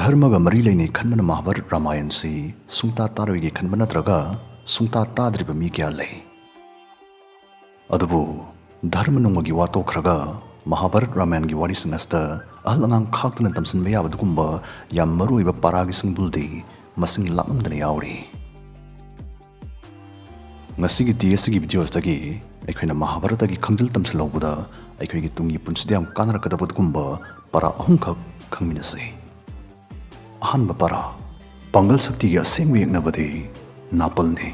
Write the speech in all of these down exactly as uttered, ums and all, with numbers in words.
ꯙꯔꯃꯒ ꯃꯔꯤ ꯂꯩꯅꯩ ꯈꯟꯕꯅ ꯃꯍꯥꯚꯥꯔꯠ ꯔꯥꯃꯥꯌꯟꯁꯤ ꯁꯨꯡꯇꯥ ꯇꯥꯔꯣꯏꯒꯦ ꯈꯟꯕ ꯅꯠꯇ꯭ꯔꯒ ꯁꯨꯡꯇꯥ ꯇꯥꯗ꯭ꯔꯤꯕ ꯃꯤ ꯀꯌꯥ ꯂꯩ꯫ ꯑꯗꯨꯕꯨ ꯙꯔꯃ ꯅꯨꯡꯃꯒꯤ ꯋꯥ ꯇꯣꯛꯈ꯭ꯔꯒ ꯃꯍꯥꯚꯥꯔꯠ ꯔꯥꯃꯥꯌꯟꯒꯤ ꯋꯥꯔꯤꯁꯤꯡ ꯑꯁꯤꯗ ꯑꯍꯜ ꯑꯉꯥꯡ ꯈꯥꯛꯇꯅ ꯇꯝꯁꯤꯟꯕ ꯌꯥꯕ ꯑꯗꯨꯒꯨꯝꯕ ꯌꯥꯝ ꯃꯔꯨꯑꯣꯏꯕ ꯄꯥꯔꯥꯒꯤ ꯁꯤꯡꯕꯨꯜꯗꯤ ꯃꯁꯤꯡ ꯂꯥꯛꯂꯝꯗꯅ ꯌꯥꯎꯔꯤ꯫ ꯉꯁꯤꯒꯤ ꯇꯤ ꯑꯦꯁ ꯁꯤꯒꯤ ꯚꯤꯗꯤꯑꯣ ꯑꯁꯤꯗꯒꯤ ꯑꯩꯈꯣꯏꯅ ꯃꯍꯥꯚꯥꯔꯠꯇꯒꯤ ꯈꯪꯖꯤꯜ ꯇꯝꯁꯤꯜꯍꯧꯕꯗ ꯑꯩꯈꯣꯏꯒꯤ ꯇꯨꯡꯒꯤ ꯄꯨꯟꯁꯤꯗ ꯌꯥꯝ ꯀꯥꯟꯅꯔꯛꯀꯗꯕ ꯑꯗꯨꯒꯨꯝꯕ ꯄꯥꯔꯥ ꯑꯍꯨꯝꯈꯛ ꯈꯪꯃꯤꯟꯅꯁꯤ꯫ ꯑꯍꯥꯟꯕ ꯄꯥꯔꯥ, ꯄꯥꯡꯒꯜ ꯁꯛꯇꯤꯒꯤ ꯑꯁꯦꯡꯕ ꯌꯦꯛꯅꯕꯗꯤ ꯅꯥꯄꯜꯅꯤ꯫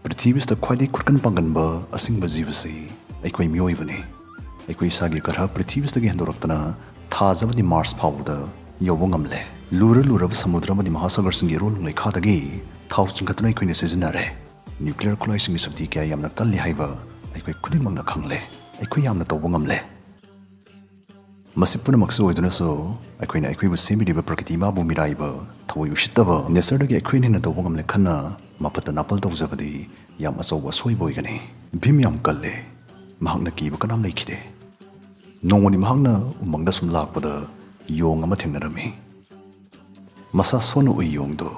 ꯄ꯭ꯔꯤꯊꯤꯕꯤꯁꯤꯗ ꯈ꯭ꯋꯥꯏꯗꯒꯤ ꯈꯨꯠꯀꯟ ꯄꯥꯡꯒꯟꯕ ꯑꯁꯤꯡꯕ ꯖꯤꯕꯁꯤ ꯑꯩꯈꯣꯏ ꯃꯤꯑꯣꯏꯕꯅꯤ꯫ ꯑꯩꯈꯣꯏ ꯏꯁꯥꯒꯤ ꯒ꯭ꯔꯍ ꯄ꯭ꯔꯤꯊꯤꯕꯤꯁꯤꯗꯒꯤ ꯍꯦꯟꯗꯣꯔꯛꯇꯅ ꯊꯥꯖꯕꯗꯤ ꯃꯥꯔꯁ ꯐꯥꯎꯕꯗ ꯌꯧꯕ ꯉꯝꯂꯦ꯫ ꯂꯨꯔ ꯂꯨꯔꯕ ꯁꯃꯨꯗ꯭ꯔ ꯑꯃꯗꯤ ꯃꯍꯥꯁꯥꯒꯔꯁꯤꯡꯒꯤ ꯏꯔꯣꯜ ꯂꯩꯈꯥꯗꯒꯤ ꯊꯥꯎ ꯆꯤꯡꯈꯠꯇꯨꯅ ꯑꯩꯈꯣꯏꯅ ꯁꯤꯖꯤꯟꯅꯔꯦ꯫ ꯅ꯭ꯌꯨꯀ꯭ꯂꯤꯌꯔ ꯈꯨꯠꯂꯥꯏꯁꯤꯡꯒꯤ ꯁꯛꯇꯤ ꯀꯌꯥ ꯌꯥꯝꯅ ꯀꯜꯂꯤ ꯍꯥꯏꯕ ꯑꯩꯈꯣꯏ ꯈꯨꯗꯤꯡꯃꯛꯅ ꯈꯪꯂꯦ꯫ ꯑꯩꯈꯣꯏ ꯌꯥꯝꯅ ꯇꯧꯕ ꯉꯝꯂꯦ꯫ ꯃꯁꯤ ꯄꯨꯝꯅꯃꯛꯁꯨ ꯑꯣꯏꯗꯨꯅꯁꯨ ꯑꯩꯈꯣꯏꯅ ꯑꯩꯈꯣꯏꯕꯨ ꯁꯦꯝꯕꯤꯔꯤꯕ ꯄ꯭ꯔꯀꯤꯇꯤ ꯃꯥꯕꯨ ꯃꯤꯔꯥꯏꯕ, ꯊꯑꯣꯏ ꯎꯁꯤꯠꯇꯕ, ꯅꯦꯆꯔꯗꯒꯤ ꯑꯩꯈꯣꯏꯅ ꯍꯦꯟꯅ ꯇꯧꯕ ꯉꯝꯂꯦ ꯈꯟꯅ ꯃꯄꯠꯇ ꯅꯥꯄꯜ ꯇꯧꯖꯕꯗꯤ ꯌꯥꯝ ꯑꯆꯧꯕ ꯑꯁꯣꯏꯕ ꯑꯣꯏꯒꯅꯤ꯫ ꯚꯤꯝ ꯌꯥꯝ ꯀꯜꯂꯦ꯫ ꯃꯍꯥꯛꯅ ꯀꯤꯕ ꯀꯅꯥꯝ ꯂꯩꯈꯤꯗꯦ꯫ ꯅꯣꯡꯃꯗꯤ ꯃꯍꯥꯛꯅ ꯎꯃꯪꯗ ꯁꯨꯝ ꯂꯥꯛꯄꯗ ꯌꯣꯡ ꯑꯃ ꯊꯦꯡꯅꯔꯝꯃꯤ꯫ ꯃꯁꯥ ꯁꯣꯟꯅ ꯎꯏ ꯌꯣꯡꯗꯨ꯫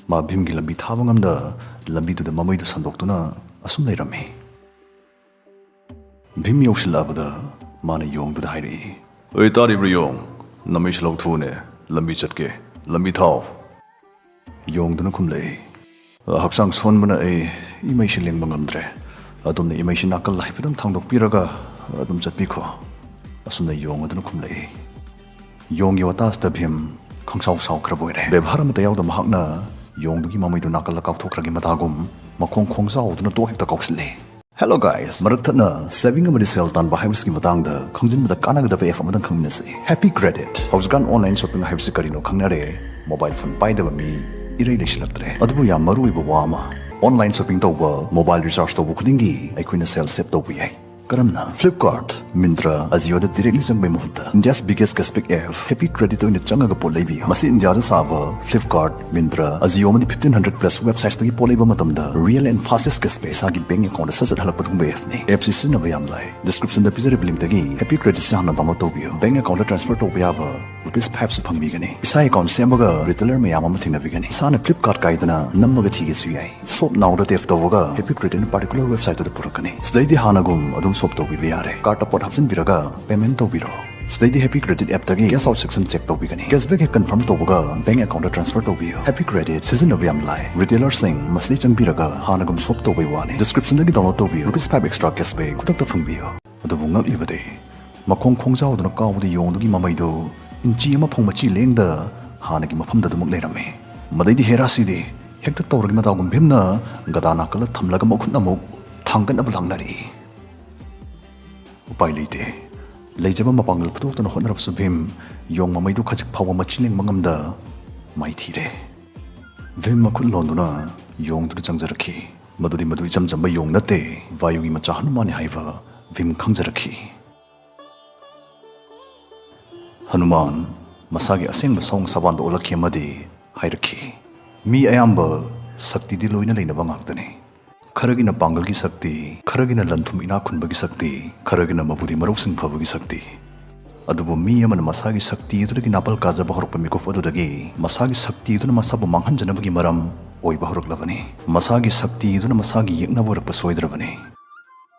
ꯃꯥ ꯚꯤꯝꯒꯤ ꯂꯝꯕꯤ ꯊꯥꯕ ꯉꯝꯗ ꯂꯝꯕꯤꯗꯨꯗ ꯃꯃꯩꯗꯨ ꯁꯟꯗꯣꯛꯇꯨꯅ ꯑꯁꯨꯝ ꯂꯩꯔꯝꯃꯤ꯫ ꯚꯤꯝ ꯌꯧꯁꯤꯜꯂꯛꯑꯕꯗ ꯃꯥꯅ ꯌꯣꯡꯗꯨꯗ ꯍꯥꯏꯔꯛꯏ, "ꯑꯩ ꯇꯥꯔꯤꯕ꯭ꯔꯥ ꯌꯣꯡ? ꯅꯃꯩꯁꯨ ꯂꯧꯊꯣꯛꯎꯅꯦ, ꯂꯝꯕꯤ ꯆꯠꯀꯦ, ꯂꯝꯕꯤ ꯊꯥꯎ꯫" ꯌꯣꯡꯗꯨꯅ ꯈꯨꯝꯂꯛꯏ, "ꯍꯛꯆꯥꯡ ꯁꯣꯟꯕꯅ ꯑꯩ ꯏꯃꯩꯁꯤ ꯂꯦꯡꯕ ꯉꯝꯗ꯭ꯔꯦ꯫ ꯑꯗꯣꯝꯅ ꯏꯃꯩꯁꯤ ꯅꯥꯀꯜ ꯍꯥꯏꯐꯦꯠꯇꯪ ꯊꯥꯡꯗꯣꯛꯄꯤꯔꯒ ꯑꯗꯨꯝ ꯆꯠꯄꯤꯈꯣ꯫" ꯑꯁꯨꯝꯅ ꯌꯣꯡ ꯑꯗꯨꯅ ꯈꯨꯝꯂꯛꯏ꯫ ꯌꯣꯡꯒꯤ ꯋꯥꯇꯥꯁꯤꯗ ꯚꯤꯝ ꯈꯪꯁꯥꯎ ꯁꯥꯎꯈ꯭ꯔꯕ ꯑꯣꯏꯔꯦ꯫ ꯕꯦꯕꯥꯔ ꯑꯃꯠꯇ ꯌꯥꯎꯗ ꯃꯍꯥꯛꯅ ꯌꯣꯡꯗꯨꯒꯤ ꯃꯃꯩꯗꯨ ꯅꯥꯀꯜꯗ ꯀꯥꯎꯊꯣꯛꯈ꯭ꯔꯒꯦ ꯃꯇꯥꯒꯨꯝ ꯃꯈꯣꯡ ꯈꯣꯡꯖꯥꯎꯗꯨꯅ ꯇꯣꯛ ꯍꯦꯛꯇ ꯀꯥꯎꯁꯤꯜꯂꯦ꯫ Hello guys, ꯃꯔꯛ ꯊꯠꯅ saving ꯑꯃꯗꯤ ꯁꯦꯜ ꯇꯥꯟꯕ ꯍꯥꯏꯕꯁꯤꯒꯤ ꯃꯇꯥꯡꯗ ꯈꯪꯖꯤꯟꯕꯗ ꯀꯥꯟꯅꯒꯗꯕ app ꯑꯃꯗꯪ ꯈꯪꯃꯤꯟꯅꯁꯤ꯫ Happy Credit꯫ ꯍꯧꯖꯤꯛꯀꯥꯟ online shopping ꯍꯥꯏꯕꯁꯤ ꯀꯔꯤꯅꯣ ꯈꯪꯅꯔꯦ꯫ Mobile phone ꯄꯥꯏꯗꯕ ꯃꯤ ꯏꯔꯩ ꯂꯩꯁꯤꯜꯂꯛꯇ꯭ꯔꯦ꯫ ꯑꯗꯨꯕꯨ ꯌꯥꯝ ꯃꯔꯨ ꯑꯣꯏꯕ ꯋꯥ ꯑꯃ, online shopping ꯇꯧꯕ, mobile recharge ꯇꯧꯕ ꯈꯨꯗꯤꯡꯒꯤ ꯑꯩꯈꯣꯏꯅ ꯁꯦꯜ save ꯇꯧꯕ ꯌꯥꯏ꯫ ꯀꯔꯝꯅ? Flipkart, Myntra, Ajio ꯗ directly ꯆꯪꯕꯒꯤ ꯃꯍꯨꯠꯇ India's biggest cashback app Happy Credit ꯇ ꯑꯣꯏꯅ ꯆꯪꯉꯒ ꯄꯣꯠ ꯂꯩꯕꯤꯌꯨ꯫ ꯃꯁꯤ ꯏꯟꯗꯤꯌꯥꯗ ꯁꯥꯕ Flipkart, Myntra, Ajio ꯑꯃꯗꯤ fifteen hundred plus websites ꯇꯒꯤ ꯄꯣꯠ ꯂꯩꯕ ꯃꯇꯝꯗ real and fastest cashback ꯏꯁꯥꯒꯤ bank account ꯇ ꯁꯠ ꯁꯠ ꯍꯜꯂꯛꯄ ꯑꯗꯨꯒꯨꯝꯕ app ꯅꯤ꯫ App ꯁꯤ ꯁꯤꯖꯤꯟꯅꯕ ꯌꯥꯝ ꯂꯥꯏ꯫ Description ꯗ ꯄꯤꯖꯔꯤꯕ link ꯇꯒꯤ Happy Credit ꯁꯤ ꯍꯥꯟꯅ download ꯇꯧꯕꯤꯌꯨ꯫ Bank account ꯇ transfer ꯇꯧꯕ ꯌꯥꯕ ꯔꯨꯄꯤꯁ ꯐꯥꯏꯚꯁꯨ ꯐꯪꯕꯤꯒꯅꯤ꯫ ꯏꯁꯥ ꯑꯦꯀꯥꯎꯟ ꯁꯦꯝꯃꯒ ꯔꯤꯇꯦꯂꯔ ꯃꯌꯥꯝ ꯑꯃ ꯊꯦꯡꯅꯕꯤꯒꯅꯤ꯫ ꯏꯁꯥꯅ ꯐ꯭ꯂꯤꯞꯀꯥꯔꯠ ꯀꯥꯏꯗꯅ ꯅꯝꯃꯒ ꯊꯤꯒꯦꯁꯨ ꯌꯥꯏ꯫ ꯁꯣꯞ ꯅꯥꯎꯗ ꯇꯦꯞ ꯇꯧꯕꯒ ꯍꯦꯄꯤ ꯀ꯭ꯔꯦꯗꯤꯠꯅ ꯄꯥꯔꯇꯤꯀꯨꯂꯔ ꯋꯦꯕꯁꯥꯏꯠꯇꯨꯗ ꯄꯨꯔꯛꯀꯅꯤ꯫ ꯁꯤꯗꯩꯗꯤ ꯍꯥꯟꯅꯒꯨꯝ ꯑꯗꯨꯝ ꯁꯣꯞ ꯇꯧꯕꯤꯕ ꯌꯥꯔꯦ꯫ ꯀꯥꯔꯠꯇ ꯄꯣꯠ ꯍꯥꯞꯆꯤꯟꯕꯤꯔꯒ ꯄꯦꯃꯦꯟ ꯇꯧꯕꯤꯔꯣ꯫ ꯁꯤꯗꯩꯗꯤ ꯍꯦꯄꯤ ꯀ꯭ꯔꯦꯗꯤꯠ ꯑꯦꯞꯇꯒꯤ ꯀꯦꯁ ꯑꯥꯎꯠ ꯁꯦꯛꯁꯟ ꯆꯦꯛ ꯇꯧꯕꯤꯒꯅꯤ꯫ ꯀꯦꯁꯕꯦꯛ ꯍꯦꯛ ꯀꯟꯐꯥꯔꯝ ꯇꯧꯕꯒ ꯕꯦꯡꯛ ꯑꯦꯀꯥꯎꯟꯠꯇ ꯇ꯭ꯔꯥꯟꯁꯐꯔ ꯇꯧꯕꯤꯌꯨ꯫ ꯍꯦꯄꯤ ꯀ꯭ꯔꯦꯗꯤꯠ ꯁꯤꯖꯤꯟꯅꯕ ꯌꯥꯝ ꯂꯥꯏ꯫ ꯔꯤꯇꯦꯂꯔꯁꯤꯡ ꯃꯁꯤꯗꯩ ꯆꯪꯕꯤꯔꯒ ꯍꯥꯟꯅꯒꯨꯝ ꯁꯣꯞ ꯇꯧꯕꯩ ꯋꯥꯅꯤ꯫ ꯗꯤꯁꯀ꯭ꯔꯤꯞꯁꯟꯗꯒꯤ ꯗꯥꯎꯟꯂꯣꯗ ꯇꯧꯕꯤꯌꯨ꯫ ꯔꯨꯄꯤꯁ ꯐꯥꯏꯚ ꯑꯦꯛꯁꯇ꯭ꯔꯥ ꯀꯦꯁꯕꯦꯛ ꯈꯨꯗꯛꯇ ꯐꯪꯕꯤꯌꯨ꯫ ꯑꯗꯨꯕꯨ ꯉꯛꯂꯤꯕꯗꯤ ꯃꯈꯣꯡ ꯈꯣꯡꯖꯥꯎꯗꯨꯅ ꯀꯥꯎꯕꯗ ꯌꯣꯡꯗꯨꯒꯤ ꯃꯃꯩꯗꯨ ꯏꯟꯆꯤ ꯑꯃ ꯐꯥꯎ ꯃꯆꯤ ꯂꯦꯡꯗ ꯍꯥꯟꯅꯒꯤ ꯃꯐꯝꯗ ꯑꯗꯨꯃꯛ ꯂꯩꯔꯝꯃꯤ꯫ ꯃꯗꯩꯗꯤ ꯍꯦꯔꯥꯁꯤꯗꯤ ꯍꯦꯛꯇ ꯇꯧꯔꯒ ꯃꯇꯥꯒꯨꯝ ꯚꯤꯝꯅ ꯒꯗꯥ ꯅꯥꯀꯜꯗ ꯊꯝꯂꯒ ꯃꯈꯨꯠꯅ ꯑꯃꯨꯛ ꯊꯥꯡꯒꯠꯅꯕ ꯂꯥꯡꯅꯔꯛꯏ꯫ ꯎꯄꯥꯏ ꯂꯩꯇꯦ꯫ ꯂꯩꯖꯕ ꯃꯄꯥꯡꯒꯜ ꯐꯨꯗꯣꯛꯇꯨꯅ ꯍꯣꯠꯅꯔꯕꯁꯨ ꯚꯤꯝ ꯌꯣꯡ ꯃꯃꯩꯗꯨ ꯈꯖꯤꯛ ꯐꯥꯎꯕ ꯃꯆꯤ ꯂꯦꯡꯕ ꯉꯝꯗ ꯃꯥꯏꯊꯤꯔꯦ꯫ ꯚꯤꯝ ꯃꯈꯨꯠ ꯂꯣꯟꯗꯨꯅ ꯌꯣꯡꯗꯨꯗ ꯆꯪꯖꯔꯛꯈꯤ꯫ ꯃꯗꯨꯗꯤ ꯃꯗꯨ ꯏꯆꯝ ꯆꯝꯕ ꯌꯣꯡ ꯅꯠꯇꯦ, ꯚꯥꯌꯨꯒꯤ ꯃꯆꯥ ꯍꯅꯨꯃꯥꯟꯅꯤ ꯍꯥꯏꯕ ꯚꯤꯝ ꯈꯪꯖꯔꯛꯈꯤ꯫ ꯍꯅꯨꯃꯥꯟ ꯃꯁꯥꯒꯤ ꯑꯁꯦꯡꯕ ꯁꯑꯣꯡ ꯁꯕꯥꯟꯗ ꯑꯣꯜꯂꯛꯈꯤ ꯑꯃꯗꯤ ꯍꯥꯏꯔꯛꯈꯤ, "ꯃꯤ ꯑꯌꯥꯝꯕ ꯁꯛꯇꯤꯗꯤ ꯂꯣꯏꯅ ꯂꯩꯅꯕ ꯉꯥꯛꯇꯅꯤ꯫ ꯈꯔꯒꯤꯅ ꯄꯥꯡꯒꯜꯒꯤ ꯁꯛꯇꯤ, ꯈꯔꯒꯤꯅ ꯂꯟ ꯊꯨꯝ ꯏꯅꯥꯛ ꯈꯨꯟꯕꯒꯤ ꯁꯛꯇꯤ, ꯈꯔꯒꯤꯅ ꯃꯕꯨꯗꯤ ꯃꯔꯧꯁꯤꯡ ꯐꯕꯒꯤ ꯁꯛꯇꯤ꯫ ꯑꯗꯨꯕꯨ ꯃꯤ ꯑꯃꯅ ꯃꯁꯥꯒꯤ ꯁꯛꯇꯤ ꯑꯗꯨꯗꯒꯤ ꯅꯥꯄꯜ ꯀꯥꯖꯕ ꯍꯧꯔꯛꯄ ꯃꯤꯀꯨꯞ ꯑꯗꯨꯗꯒꯤ ꯃꯁꯥꯒꯤ ꯁꯛꯇꯤ ꯑꯗꯨꯅ ꯃꯁꯥꯕꯨ ꯃꯥꯡꯍꯟꯖꯅꯕꯒꯤ ꯃꯔꯝ ꯑꯣꯏꯕ ꯍꯧꯔꯛꯂꯕꯅꯤ꯫ ꯃꯁꯥꯒꯤ ꯁꯛꯇꯤ ꯑꯗꯨꯅ ꯃꯁꯥꯒꯤ ꯌꯦꯛꯅꯕ ꯑꯣꯏꯔꯛꯄ ꯁꯣꯏꯗ꯭ꯔꯕꯅꯤ꯫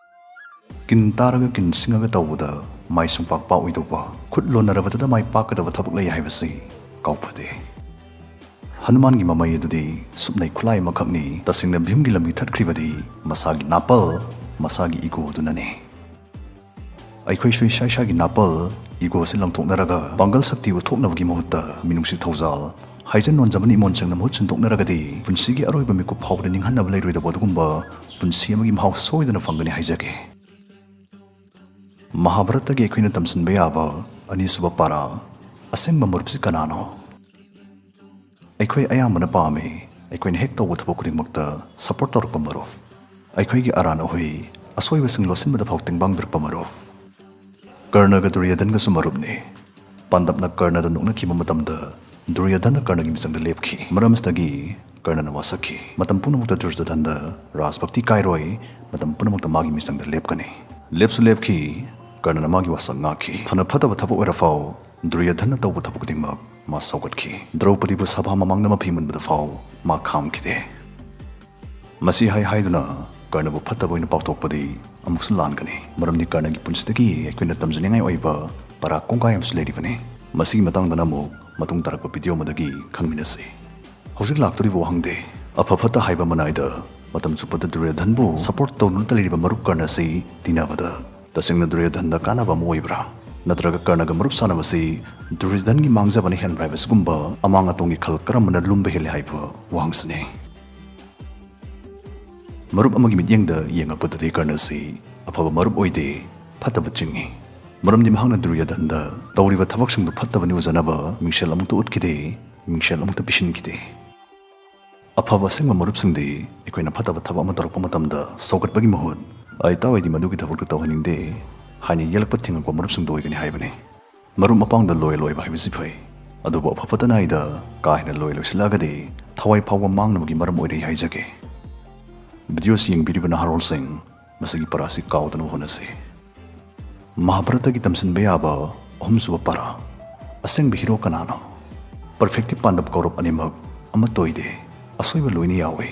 ꯀꯤꯟ ꯇꯥꯔꯒ ꯀꯤꯟ ꯁꯤꯡꯉꯒ ꯇꯧꯕꯗ ꯃꯥꯏ ꯁꯨꯡꯄꯥꯛ ꯄꯥꯛꯑꯣꯏꯗꯧꯕ, ꯈꯨꯠ ꯂꯣꯟꯅꯔꯕꯗꯨꯗ ꯃꯥꯏ ꯄꯥꯛꯀꯗꯕ ꯊꯕꯛ ꯂꯩ ꯍꯥꯏꯕꯁꯤ ꯀꯥꯎꯐꯗꯦ꯫" ꯍꯅꯨꯃꯥꯟꯒꯤ ꯃꯃꯩ ꯑꯗꯨꯗꯤ ꯁꯨꯞꯅꯩ ꯈꯨꯠꯂꯥꯏ ꯑꯃꯈꯛꯅꯤ꯫ ꯇꯁꯦꯡꯅ ꯚꯤꯝꯒꯤ ꯂꯝꯕꯤ ꯊꯠꯈ꯭ꯔꯤꯕꯗꯤ ꯃꯁꯥꯒꯤ ꯅꯥꯄꯜ, ꯃꯁꯥꯒꯤ ꯏꯒꯣ ꯑꯗꯨꯅꯅꯤ꯫ ꯑꯩꯈꯣꯏꯁꯨ ꯏꯁꯥ ꯏꯁꯥꯒꯤ ꯅꯥꯄꯜ, ꯏꯒꯣꯁꯤ ꯂꯪꯊꯣꯛꯅꯔꯒ ꯄꯥꯡꯒꯜ ꯁꯛꯇꯤ ꯎꯠꯊꯣꯛꯅꯕꯒꯤ ꯃꯍꯨꯠꯇ ꯃꯤꯅꯨꯡꯁꯤ ꯊꯧꯖꯥꯜ, ꯍꯥꯏꯖꯟ ꯅꯣꯟꯖꯕꯅ ꯏꯃꯣꯟ ꯆꯪꯅ ꯃꯍꯨꯠ ꯁꯤꯟꯗꯣꯛꯅꯔꯒꯗꯤ ꯄꯨꯟꯁꯤꯒꯤ ꯑꯔꯣꯏꯕ ꯃꯤꯀꯨꯞ ꯐꯥꯎꯕꯗ ꯅꯤꯡꯍꯟꯅꯕ ꯂꯩꯔꯣꯏꯗꯕ ꯑꯗꯨꯒꯨꯝꯕ ꯄꯨꯟꯁꯤ ꯑꯃꯒꯤ ꯃꯍꯥꯎ ꯁꯣꯏꯗꯅ ꯐꯪꯒꯅꯤ ꯍꯥꯏꯖꯒꯦ꯫ ꯃꯍꯥꯚꯥꯔꯠꯇꯒꯤ ꯑꯩꯈꯣꯏꯅ ꯇꯝꯁꯤꯟꯕ ꯌꯥꯕ ꯑꯅꯤꯁꯨꯕ ꯄꯥꯔꯥ, ꯑꯁꯦꯡꯕ ꯃꯔꯨꯞꯁꯤ ꯀꯅꯥꯅꯣ? ꯑꯩꯈꯣꯏ ꯑꯌꯥꯝꯕꯅ ꯄꯥꯝꯃꯤ, ꯑꯩꯈꯣꯏꯅ ꯍꯦꯛ ꯇꯧꯕ ꯊꯕꯛ ꯈꯨꯗꯤꯡꯃꯛꯇ ꯁꯄꯣꯔꯠ ꯇꯧꯔꯛꯄ ꯃꯔꯨꯞ꯫ ꯑꯩꯈꯣꯏꯒꯤ ꯑꯔꯥꯟ ꯑꯍꯣꯏ, ꯑꯁꯣꯏꯕꯁꯤꯡ ꯂꯣꯠꯁꯤꯟꯕꯗ ꯐꯥꯎ ꯇꯦꯡꯕꯥꯡꯕꯤꯔꯛꯄ ꯃꯔꯨꯞ꯫ ꯀꯔꯅꯒ ꯗꯨꯔꯌꯣꯙꯟꯒꯁꯨ ꯃꯔꯨꯞꯅꯤ꯫ ꯄꯥꯟꯗꯞꯅ ꯀꯔꯅꯗ ꯅꯣꯛꯅꯈꯤꯕ ꯃꯇꯝꯗ ꯗꯨꯔꯌꯣꯙꯟꯅ ꯀꯔꯅꯒꯤ ꯃꯤꯆꯪꯗ ꯂꯦꯞꯈꯤ꯫ ꯃꯔꯝ ꯑꯁꯤꯗꯒꯤ ꯀꯔꯅꯅ ꯋꯥꯁꯛꯈꯤ꯫ ꯃꯇꯝ ꯄꯨꯝꯅꯃꯛꯇ ꯗꯨꯔꯌꯣꯙꯟꯗ ꯔꯥꯖꯚꯛꯇꯤ ꯀꯥꯏꯔꯣꯏ, ꯃꯇꯝ ꯄꯨꯝꯅꯃꯛꯇ ꯃꯥꯒꯤ ꯃꯤꯆꯪꯗ ꯂꯦꯞꯀꯅꯤ꯫ ꯂꯦꯞꯁꯨ ꯂꯦꯞꯈꯤ, ꯀꯔꯅꯅ ꯃꯥꯒꯤ ꯋꯥꯁꯛ ꯉꯥꯛꯈꯤ꯫ ꯐꯅ ꯐꯠꯇꯕ ꯊꯕꯛ ꯑꯣꯏꯔꯐꯥꯎ ꯗꯨꯔꯌꯣꯙꯟꯅ ꯇꯧꯕ ꯊꯕꯛ ꯈꯨꯗꯤꯡꯃꯛ ꯃꯥ ꯁꯧꯒꯠꯈꯤ꯫ ꯗ꯭ꯔꯧꯄꯗꯤꯕꯨ ꯁꯚꯥ ꯃꯃꯥꯡꯗ ꯃꯐꯤ ꯃꯨꯟꯕꯗ ꯐꯥꯎ ꯃꯥ ꯈꯥꯝꯈꯤꯗꯦ꯫ ꯃꯁꯤ ꯍꯥꯏ ꯍꯥꯏꯗꯨꯅ ꯀꯔꯅꯕꯨ ꯐꯠꯇꯕ ꯑꯣꯏꯅ ꯄꯥꯎꯊꯣꯛꯄꯗꯤ ꯑꯃꯨꯛꯁꯨ ꯂꯥꯟꯒꯅꯤ꯫ ꯃꯔꯝꯗꯤ ꯀꯔꯅꯒꯤ ꯄꯨꯟꯁꯤꯗꯒꯤ ꯑꯩꯈꯣꯏꯅ ꯇꯝꯖꯅꯤꯡꯉꯥꯏ ꯑꯣꯏꯕ ꯄꯔꯥ ꯀꯣꯡꯒꯥꯏ ꯑꯃꯁꯨ ꯂꯩꯔꯤꯕꯅꯤ꯫ ꯃꯁꯤꯒꯤ ꯃꯇꯥꯡꯗꯅ ꯑꯃꯨꯛ ꯃꯇꯨꯡ ꯇꯥꯔꯛꯄ ꯚꯤꯗꯤꯑꯣ ꯑꯃꯗꯒꯤ ꯈꯪꯃꯤꯟꯅꯁꯤ꯫ ꯍꯧꯖꯤꯛ ꯂꯥꯛꯇꯣꯔꯤꯕ ꯋꯥꯍꯪꯗꯤ, ꯑꯐ ꯐꯠꯇ ꯍꯥꯏꯕ ꯑꯃ ꯅꯥꯏꯗ ꯃꯇꯝ ꯆꯨꯞꯄꯗ ꯗꯨꯔꯌꯣꯙꯟꯕꯨ ꯁꯄꯣꯔꯠ ꯇꯧꯗꯨꯅꯇ ꯂꯩꯔꯤꯕ ꯃꯔꯨꯞ ꯀꯔꯅ ꯑꯁꯤ ꯇꯤꯟꯅꯕꯗ ꯇꯁꯦꯡꯅ ꯗꯨꯔꯌꯣꯙꯟꯗ ꯀꯥꯟꯅꯕ ꯑꯃ ꯑꯣꯏꯕ꯭ꯔꯥ? ꯅꯠꯇ꯭ꯔꯒ ꯀꯔꯅꯒ ꯃꯔꯨꯞ ꯁꯥꯟꯅꯕꯁꯤ ꯗꯨꯔꯌꯣꯙꯟꯒꯤ ꯃꯥꯡꯖꯕꯅ ꯍꯦꯟꯕ꯭ꯔꯥ ꯍꯥꯏꯕꯁꯤꯒꯨꯝꯕ ꯑꯃꯥꯡ ꯑꯇꯣꯡꯒꯤ ꯈꯜ ꯀꯔꯝꯕꯅ ꯂꯨꯝꯕ ꯍꯦꯜꯂꯤ ꯍꯥꯏꯕ ꯋꯥꯍꯪꯁꯤꯅꯤ꯫ ꯃꯔꯨꯞ ꯑꯃꯒꯤ ꯃꯤꯠꯌꯦꯡꯗ ꯌꯦꯡꯉꯛꯄꯗꯗꯤ ꯀꯔꯅꯁꯤ ꯑꯐꯕ ꯃꯔꯨꯞ ꯑꯣꯏꯗꯦ, ꯐꯠꯇꯕ ꯆꯤꯡꯏ꯫ ꯃꯔꯝꯗꯤ ꯃꯍꯥꯛꯅ ꯗꯨꯔꯌꯣꯙꯟꯗ ꯇꯧꯔꯤꯕ ꯊꯕꯛꯁꯤꯡꯗꯨ ꯐꯠꯇꯕꯅꯤ ꯎꯖꯅꯕ ꯃꯤꯡꯁꯦꯜ ꯑꯃꯨꯛꯇ ꯎꯠꯈꯤꯗꯦ, ꯃꯤꯡꯁꯦꯜ ꯑꯃꯨꯛꯇ ꯄꯤꯁꯤꯟꯈꯤꯗꯦ꯫ ꯑꯐꯕ ꯑꯁꯦꯡꯕ ꯃꯔꯨꯞꯁꯤꯡꯗꯤ ꯑꯩꯈꯣꯏꯅ ꯐꯠꯇꯕ ꯊꯕꯛ ꯑꯃ ꯇꯧꯔꯛꯄ ꯃꯇꯝꯗ ꯁꯧꯒꯠꯄꯒꯤ ꯃꯍꯨꯠ, "ꯑꯩ ꯇꯥꯎ, ꯑꯩꯗꯤ ꯃꯗꯨꯒꯤ ꯊꯕꯛꯇꯨ ꯇꯧꯍꯟꯅꯤꯡꯗꯦ" ꯍꯥꯏꯅ ꯌꯦꯜꯂꯛꯄ ꯊꯤꯡꯉꯛꯄ ꯃꯔꯨꯞꯁꯤꯡꯗꯨ ꯑꯣꯏꯒꯅꯤ ꯍꯥꯏꯕꯅꯤ꯫ ꯃꯔꯨꯞ ꯃꯄꯥꯡꯗ ꯂꯣꯌꯦꯜ ꯑꯣꯏꯕ ꯍꯥꯏꯕꯁꯤ ꯐꯩ, ꯑꯗꯨꯕꯨ ꯑꯐ ꯐꯠꯇ ꯅꯥꯏꯗ ꯀꯥ ꯍꯦꯟꯅ ꯂꯣꯌꯦꯜ ꯑꯣꯏꯁꯤꯜꯂꯛꯑꯒꯗꯤ ꯊꯋꯥꯏ ꯐꯥꯎꯕ ꯃꯥꯡꯅꯕꯒꯤ ꯃꯔꯝ ꯑꯣꯏꯔꯦ ꯍꯥꯏꯖꯒꯦ꯫ ꯚꯤꯗꯤꯑꯣꯁꯤ ꯌꯦꯡꯕꯤꯔꯤꯕ ꯅꯍꯥꯔꯣꯜꯁꯤꯡ, ꯃꯁꯤꯒꯤ ꯄꯔꯥꯁꯤ ꯀꯥꯎꯗꯅꯕ ꯍꯣꯠꯅꯁꯤ꯫ ꯃꯍꯥꯚꯥꯔꯠꯇꯒꯤ ꯇꯝꯁꯤꯟꯕ ꯌꯥꯕ ꯑꯍꯨꯝꯁꯨꯕ ꯄꯔꯥ, ꯑꯁꯦꯡꯕ ꯍꯤꯔꯣ ꯀꯅꯥꯅꯣ? ꯄꯔꯐꯦꯛꯇꯤꯚ ꯄꯥꯟꯗꯕ ꯀꯧꯔꯞ ꯑꯅꯤꯃꯛ ꯑꯃꯠꯇ ꯑꯣꯏꯗꯦ, ꯑꯁꯣꯏꯕ ꯂꯣꯏꯅ ꯌꯥꯎꯏ꯫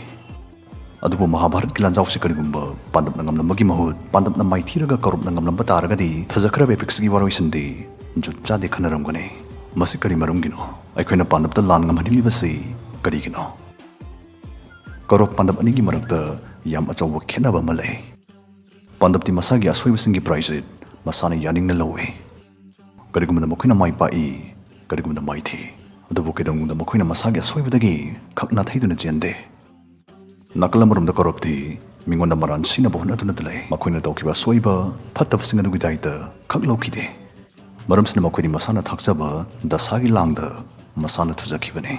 ꯑꯗꯨꯕꯨ ꯃꯍꯥꯚꯥꯔꯠꯀꯤ ꯂꯥꯟꯖꯥꯎꯁꯤ ꯀꯔꯤꯒꯨꯝꯕ ꯄꯥꯟꯗꯕꯅ ꯉꯝꯂꯝꯕꯒꯤ ꯃꯍꯨꯠ ꯄꯥꯟꯗꯕꯅ ꯃꯥꯏꯊꯤꯔꯒ ꯀꯧꯔꯞꯅ ꯉꯝꯂꯝꯕ ꯇꯥꯔꯒꯗꯤ ꯐꯖꯈ꯭ꯔꯕ ꯑꯦꯄꯤꯛꯁꯤꯒꯤ ꯋꯥꯔꯣꯏꯁꯤꯟꯗꯤ ꯖꯨꯠ ꯆꯥꯗꯦ ꯈꯟꯅꯔꯝꯒꯅꯤ꯫ ꯃꯁꯤ ꯀꯔꯤ ꯃꯔꯝꯒꯤꯅꯣ? ꯑꯩꯈꯣꯏꯅ ꯄꯥꯟꯗꯕꯇ ꯂꯥꯟ ꯉꯝꯍꯟꯅꯤꯡꯂꯤꯕꯁꯤ ꯀꯔꯤꯒꯤꯅꯣ? ꯀꯧꯔꯞ ꯄꯥꯟꯗꯕ ꯑꯅꯤꯒꯤ ꯃꯔꯛꯇ ꯌꯥꯝ ꯑꯆꯧꯕ ꯈꯦꯠꯅꯕ ꯑꯃ ꯂꯩ꯫ ꯄꯥꯟꯗꯕꯇꯤ ꯃꯁꯥꯒꯤ ꯑꯁꯣꯏꯕꯁꯤꯡꯒꯤ ꯄ꯭ꯔꯥꯏꯖꯤꯠ ꯃꯁꯥꯅ ꯌꯥꯅꯤꯡꯅ ꯂꯧꯏ꯫ ꯀꯔꯤꯒꯨꯝꯕꯗ ꯃꯈꯣꯏꯅ ꯃꯥꯏ ꯄꯥꯛꯏ, ꯀꯔꯤꯒꯨꯝꯕꯗ ꯃꯥꯏꯊꯤ꯫ ꯑꯗꯨꯕꯨ ꯀꯩꯗꯧꯅꯨꯡꯗ ꯃꯈꯣꯏꯅ ꯃꯁꯥꯒꯤ ꯑꯁꯣꯏꯕꯗꯒꯤ ꯈꯛ ꯅꯥꯊꯩꯗꯨꯅ ꯆꯦꯟꯗꯦ꯫ ꯅꯥꯀꯜ ꯑꯃꯔꯣꯝꯗ ꯀꯧꯔꯞꯇꯤ ꯃꯤꯉꯣꯟꯗ ꯃꯔꯥꯟ ꯁꯤꯅꯕ ꯍꯣꯠꯅꯗꯨꯅꯇ ꯂꯩ꯫ ꯃꯈꯣꯏꯅ ꯇꯧꯈꯤꯕ ꯑꯁꯣꯏꯕ, ꯐꯠꯇꯕꯁꯤꯡ ꯑꯗꯨꯒꯤ ꯗꯥꯏꯇ ꯈꯛ ꯂꯧꯈꯤꯗꯦ꯫ ꯃꯔꯝꯁꯤꯅ ꯃꯈꯣꯏꯗꯤ ꯃꯁꯥꯅ ꯊꯥꯛꯆꯕ ꯗꯁꯥꯒꯤ ꯂꯥꯡꯗ ꯃꯁꯥꯅ ꯊꯨꯖꯈꯤꯕꯅꯤ꯫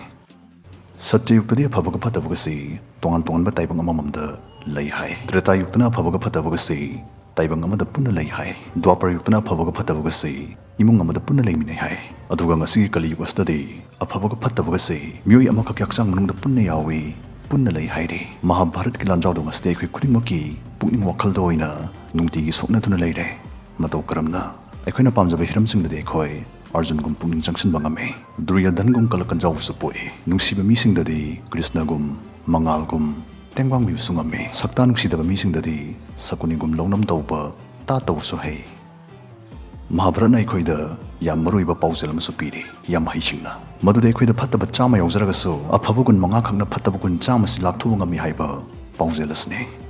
ꯁꯠꯇ꯭ꯌꯌꯨꯒꯇꯗꯤ ꯑꯐꯕꯒ ꯐꯠꯇꯕꯒꯁꯤ ꯇꯣꯉꯥꯟ ꯇꯣꯉꯥꯟꯕ ꯇꯥꯏꯕꯪ ꯑꯃꯃꯝꯗ ꯂꯩ ꯍꯥꯏ꯫ ꯇ꯭ꯔꯦꯇꯥꯌꯨꯒꯇꯅ ꯑꯐꯕꯒ ꯐꯠꯇꯕꯒꯁꯤ ꯇꯥꯏꯕꯪ ꯑꯃꯗ ꯄꯨꯟꯅ ꯂꯩ ꯍꯥꯏ꯫ ꯗ꯭ꯋꯥꯄꯔ ꯌꯨꯒꯇꯅ ꯑꯐꯕꯒ ꯐꯠꯇꯕꯒꯁꯤ ꯏꯃꯨꯡ ꯑꯃꯗ ꯄꯨꯟꯅ ꯂꯩꯃꯤꯟꯅꯩ ꯍꯥꯏ꯫ ꯑꯗꯨꯒ ꯉꯁꯤꯒꯤ ꯀꯂꯤ ꯌꯨꯒ ꯑꯁꯤꯗꯗꯤ ꯑꯐꯕꯒ ꯐꯠꯇꯕꯒꯁꯤ ꯃꯤꯑꯣꯏ ꯑꯃꯈꯛꯀꯤ ꯍꯛꯆꯥꯡ ꯃꯅꯨꯡꯗ ꯄꯨꯟꯅ ꯌꯥꯎꯏ, ꯄꯨꯟꯅ ꯂꯩ ꯍꯥꯏꯔꯤ꯫ ꯃꯍꯥꯚꯥꯔꯠꯀꯤ ꯂꯥꯟꯖꯥꯎꯗꯣ ꯉꯁꯤꯗꯤ ꯑꯩꯈꯣꯏ ꯈꯨꯗꯤꯡꯃꯛꯀꯤ ꯄꯨꯛꯅꯤꯡ ꯋꯥꯈꯜꯗ ꯑꯣꯏꯅ ꯅꯨꯡꯇꯤꯒꯤ ꯁꯣꯛꯅꯗꯨꯅ ꯂꯩꯔꯦ꯫ ꯃꯇꯧ ꯀꯔꯝꯅ? ꯑꯩꯈꯣꯏꯅ ꯄꯥꯝꯖꯕ ꯍꯤꯔꯝꯁꯤꯡꯗꯗꯤ ꯑꯩꯈꯣꯏ ꯑꯔꯖꯨꯟꯒꯨꯝ ꯄꯨꯛꯅꯤꯡ ꯆꯪꯁꯤꯟꯕ ꯉꯝꯃꯤ꯫ ꯗꯨꯔꯌꯣꯙꯟꯒꯨꯝ ꯀꯂꯀꯟꯖꯥꯎꯁꯨ ꯄꯣꯛꯏ꯫ ꯅꯨꯡꯁꯤꯕ ꯃꯤꯁꯤꯡꯗꯗꯤ ꯀ꯭ꯔꯤꯁꯅꯒꯨꯝ, ꯃꯉꯥꯜꯒꯨꯝ, ꯇꯦꯡꯕꯥꯡꯕꯤꯕꯁꯨ ꯉꯝꯃꯤ꯫ ꯁꯛꯇꯥ ꯅꯨꯡꯁꯤꯗꯕ ꯃꯤꯁꯤꯡꯗꯗꯤ ꯁꯀꯨꯅꯤꯒꯨꯝ ꯂꯧꯅꯝ ꯇꯧꯕ, ꯇꯥ ꯇꯧꯕꯁꯨ ꯍꯩ꯫ ꯃꯍꯥꯚꯥꯔꯠꯅ ꯑꯩꯈꯣꯏꯗ ꯌꯥꯝ ꯃꯔꯨꯑꯣꯏꯕ ꯄꯥꯎꯖꯦꯜ ꯑꯃꯁꯨ ꯄꯤꯔꯤ, ꯌꯥꯝ ꯍꯩꯁꯤꯡꯅ꯫ ꯃꯗꯨꯗꯤ ꯑꯩꯈꯣꯏꯗ ꯐꯠꯇꯕ ꯆꯥꯝꯃ ꯌꯥꯎꯖꯔꯒꯁꯨ ꯑꯐꯕ ꯒꯨꯟ ꯃꯉꯥ ꯈꯛꯅ ꯐꯠꯇꯕ ꯒꯨꯟ ꯆꯥꯝꯃ ꯑꯁꯤ ꯂꯥꯛꯊꯨꯕ ꯉꯝꯃꯤ ꯍꯥꯏꯕ ꯄꯥꯎꯖꯦꯜ ꯑꯁꯤꯅꯤ꯫